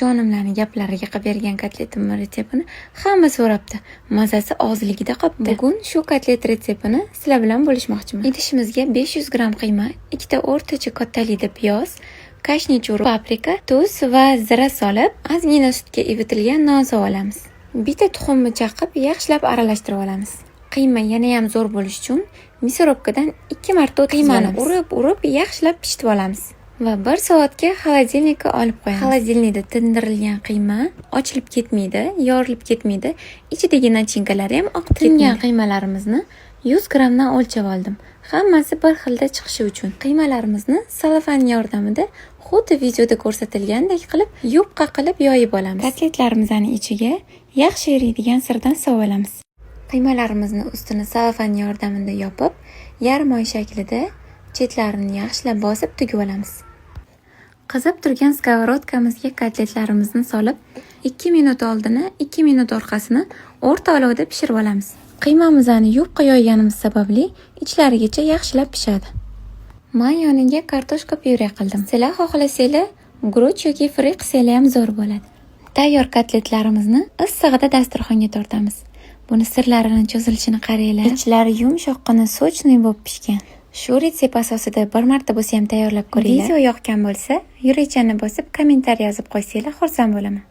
Jonimlarni gaplariga qilib bergan kotletimni retseptini hamma so'rabdi. Mazasi og'izligida qolibdi. Bugun shu kotlet retseptini sizlar bilan bo'lishmoqchiman. Idishimizga 500 gramm qiyma, ikkita o'rtacha kattalikda piyoz, kashnich urug', paprika, tuz va zira solib, ozgina sutga ivitilgan non olamiz. Bitta tuxumni chaqib, yaxshilab aralashtirib olamiz. Qiyma yanayam zo'r bo'lishi uchun мясорубка dan ikki marta o'tkazib, qiymani urib-urib yaxshilab pishitib olamiz va bir soatga холодильник ka olib qo'yamiz. Холодильник da tindirilgan qiyma ochilib ketmaydi, yorilib ketmaydi, ichidagi начинка lari ham oqib ketmaydi. Tingan qiymalarimizni 100 grammdan o'lchab oldim. Hammasi bir xilda chiqishi uchun. Qiymalarimizni salofan yordamida xuddi videoda ko'rsatilgandek qilib, yupqa qilib yoyib olamiz. Kotletlarimizni ichiga yaxshi eriydigan sirdan solib olamiz. Qiymalarimizni ustini salofan yordamida yopib, yarim oy shaklida chetlarini yaxshilab bosib tugib olamiz. Qizib turgan сковородка mizga kotletlarimizni solib, 2 minut oldini, 2 minut orqasini o'rta olovda pishirib olamiz. Qiymamizni yupqa yoyganimiz sababli ichlarigacha yaxshilab pishadi. Men yoniga kartoshka pyure qildim. Sizlar xohlasanglar guruch yoki fri qilsanglar ham zo'r bo'ladi. Tayyor kotletlarimizni issig'ida dasturxonga tortamiz. Buni sirlarini cho'zilishini qaranglar. Ichlari yumshoqqina, сочный bo'lib pishgan. Shu retsept asosida bir marta bo'lsa ham tayyorlab ko'ringlar. Video yoqqan bo'lsa, yurakchani bosib, kommentariy yozib qo'ysanglar, xursand bo'laman.